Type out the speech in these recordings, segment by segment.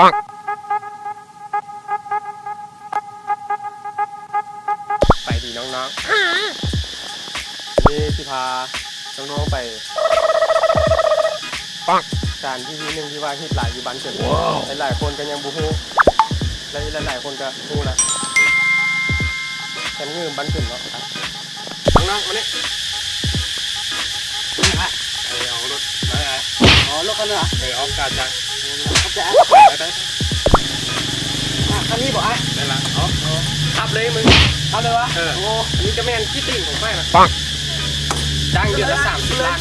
ສະບາຍດີນ້ອງໆ ມື້ນີ້ຊິພານ້ອງໆໄປສະຖານທີ່ທີ່ໜຶ່ງທີ່ວ່າຮິດຫຼາຍຢູ່ບ້ານເກີດ. ຫຼາຍໆຄົນກໍຍັງບໍ່ຮູ້ ແລະ ອີກຫຼາຍໆຄົນກໍຮູ້ລະ. ແຄມງືມບ້ານເກີດເນາະ. ນ້ອງໆ ມານີ້ ເອີ ເອົາລົດມາ. ອໍ ລົດຄັນນີ້ຫວາ? ເອີ ເອົາກາຈັກ. ຂອບໃຈ. ໄປໆ ອ່ະ ຄັນນີ້ບໍ່ອ້າຍ? ໄດ້ລະ. ເອົາ ເອົາ ຂັບເລີຍມຶງ. ຂັບເລີຍຫວາ? ເອີ ໂອ້ ອັນນີ້ກໍແມ່ນຂີ້ຕີນຂອງຂ້ອຍນະ. ຈ້າງເດືອນລະສາມສິບລ້ານ.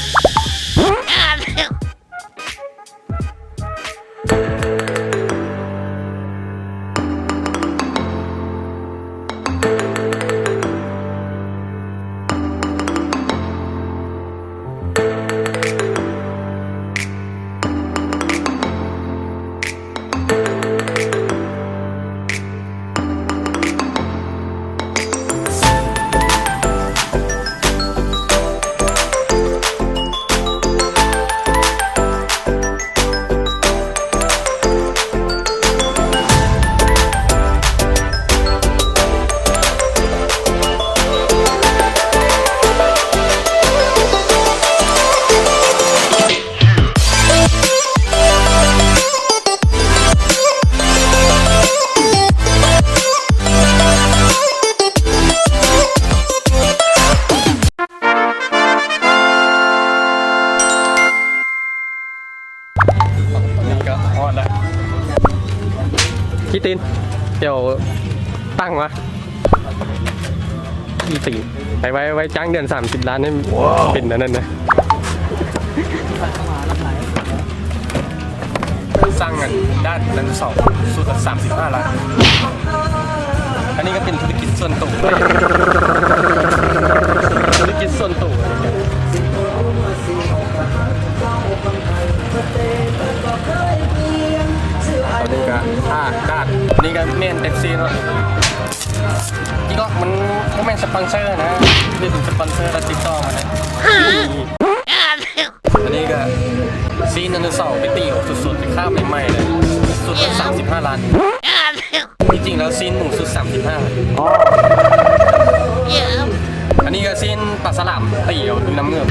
ນີ້ກໍຮອດລະ. ຂີ້ຕີນ ດຽວຕັ້ງວະ ຂີ້ຕີນ. ໄປໄວ້ ໄວ້ຈ້າງເດືອນສາມສິບລ້ານໃຫ້ເປັນອັນນັ້ນນະ. ສັ່ງອັນດ້ານນັ້ນສອງຊຸດລະສາມສິບຫ້າລ້ານ. ອັນນີ້ກໍເປັນທຸລະກິດສ່ວນໂຕ ທຸລະກິດສ່ວນໂຕ. ອັນນີ້ກໍ ອ່າ ດ້ານ ອັນນີ້ກໍແມ່ນເອັຟຊີເນາະ. ຈິງກໍມັນບໍ່ແມ່ນສະປອນເຊີນະ ຄືເປັນສະປອນເຊີແລ້ວຕິດຕໍ່ມາເລີຍ. ອັນນີ້ກໍຊີ້ນອັນທີສອງໄປຕີອອກສົດໆ ຂ້າໃໝ່ໆເລີຍ ຊຸດລະສາມສິບຫ້າລ້ານ. ທີ່ຈິງແລ້ວຊີ້ນໝູຊຸດສາມສິບຫ້າ. ອໍ ອັນນີ້ກໍຊີ້ນປາສະຫຼາມ ຕີເອົາຢູ່ນ້ຳເງືອກ.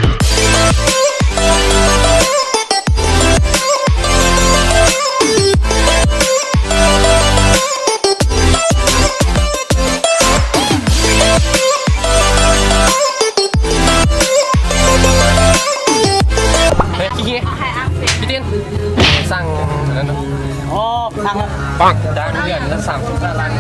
ເຮີ້ຍ ຂີ້ເຫຍ ພີ່ຕີນ ສັ່ງອັນນັ້ນເນາະ. ໂອ້ ສັ່ງ ຈ້າງເດືອນລະສາມສິບຫ້າລ້ານ.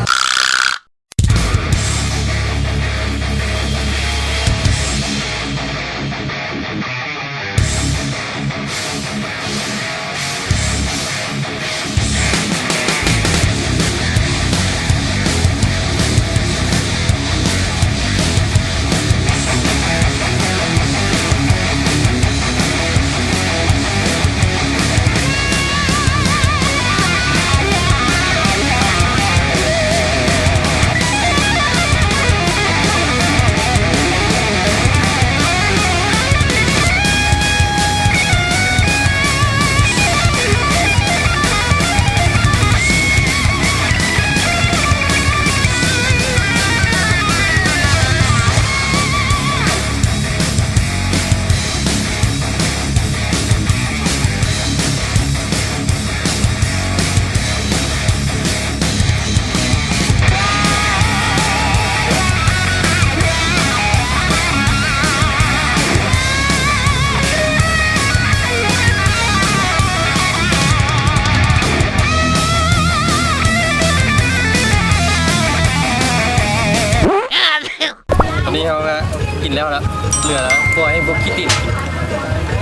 ຕອນນີ້ເຮົາກະກິນແລ້ວລະ ເຫຼືອລະ ປ່ອຍໃຫ້ພວກຂີ້ຕີນ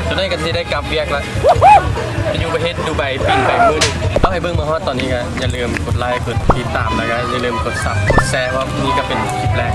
ກິນ ຈົນນັ້ນກະຊິໄດ້ກັບວຽກລະ ໄປຢູ່ປະເທດດູໄບ ປິ່ນໄປມື້ໜຶ່ງ. ເອົາ ໃຫ້ເບິ່ງມາຮອດຕອນນີ້ກະຢ່າລືມກົດໄລ ກົດຕິດຕາມ ແລ້ວກະຢ່າລືມກົດຊັບ ກົດແຊ ເພາະນີ້ກະເປັນຄລິບແລກ.